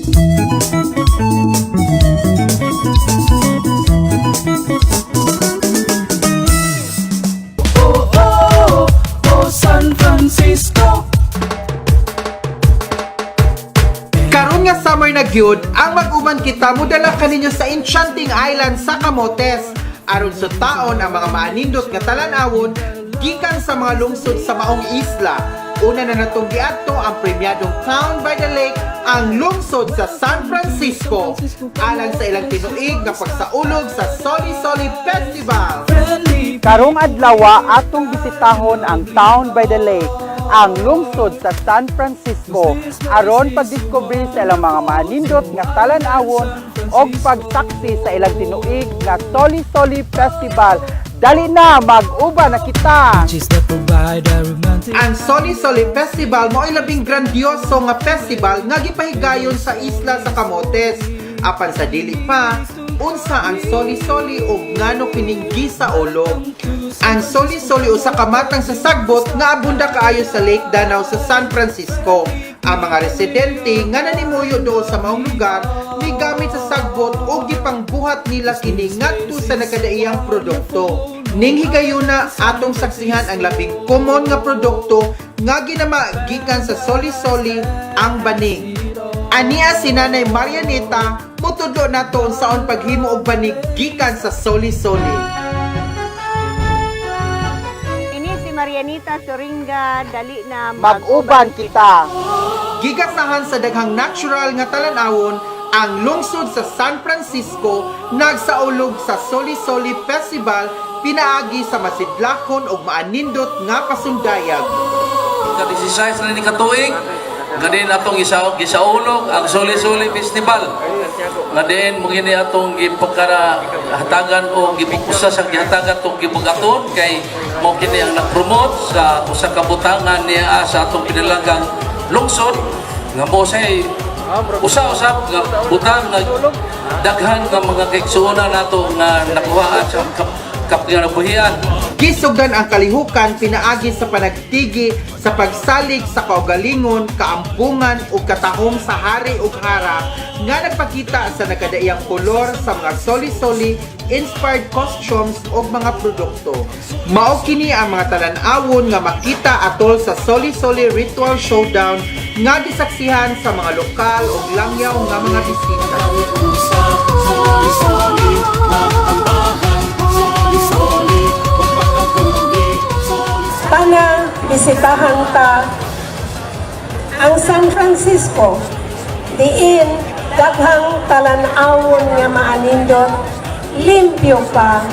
Oh, San Francisco. Karon nga summer na gyud, ang mag-uban kita modala kaninyo sa Enchanting Island sa Camotes. Aron sa taon ang mga maanindot nga talan-awon gikan sa mga lungsod sa maong isla. Una na natong giadto ang premyadong Town by the Lake, ang lungsod sa San Francisco, alang sa ilang tinuig nga pagsaulog sa Soli Soli Festival. Friendly. Karong adlaw atong bisitahon ang Town by the Lake, ang lungsod sa San Francisco, aron pagdiskubre sa ilang mga maanindot nga talan-awon og pagsaksi sa ilang tinuig nga Soli Soli Festival. Dali na, mag-uban na kita! She's the provider, romantic. Ang Soli Soli Festival mao'y labing grandioso nga festival nga gipahigayon sa isla sa Camotes. Apan sa dili pa, unsa ang Soli Soli ug ngano kining gisaulog? Ang Soli Soli usa ka matang sa sagbot nga abunda kaayo sa Lake Danau sa San Francisco. Ang mga residente nga nanimuyo dool sa maong lugar migamit sa sagbot ug gipangbuhat nila kini ngadto sa nagkadaiyang produkto. Ning higayuna, atong saksihan ang labing common nga produkto nga ginama gikan sa Soli Soli, ang banig. Ania si Nanay Marianita mutudlo nato unsaon paghimo og banig gikan sa Soli Soli. Ini si Marianita Soringa, dali na. Mag-uban kita! Gigasahan sa daghang natural nga talan-awon, ang lungsod sa San Francisco nagsaulog sa Soli Soli Festival pinaagi sa masidlakon ug maanindot nga pasundayag. Ka-16 na ni katuig, ganin atong gisaulog ang Soli-Soli Festival. Nga diin mo gini atong gipagkara hatagan o gipukusa sa gihatagan tong gibugaton kay mo kini ang nag-promote sa usa ka butangan niya sa atong pinalagang lungsod nga mo say usa-usab nga butang nga daghan nga mga kaigsuonan nato nga nakuhaan sa kapganabuhian. Gisugdan ang kalihukan pinaagi sa panagtigi sa pagsalig sa kaugalingon, kaampungan ug katahom sa hari ug hara nga nagpakita sa nagkadaiyang kolor sa mga soli-soli inspired costumes ug mga produkto. Mao kini ang mga talan-awon nga makita atol sa Soli Soli Ritual Showdown nga gisaksihan sa mga lokal ug langyaw nga mga bisita. Soli, soli, maambahan. Soli, soli, magpakabuhi. Soli, Tana, bisitahan ta ang San Francisco. Diin, daghang talan-awon nga maanindot, limpyo pa,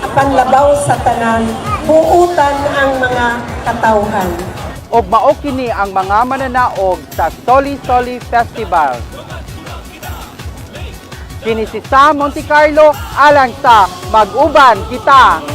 apan labaw sa tanan, buutan ang mga katawhan. Og mao kini ang mga mananaog sa Soli Soli Festival. Kini si Sam Monte Carlo alang sa Mag-uban Kita!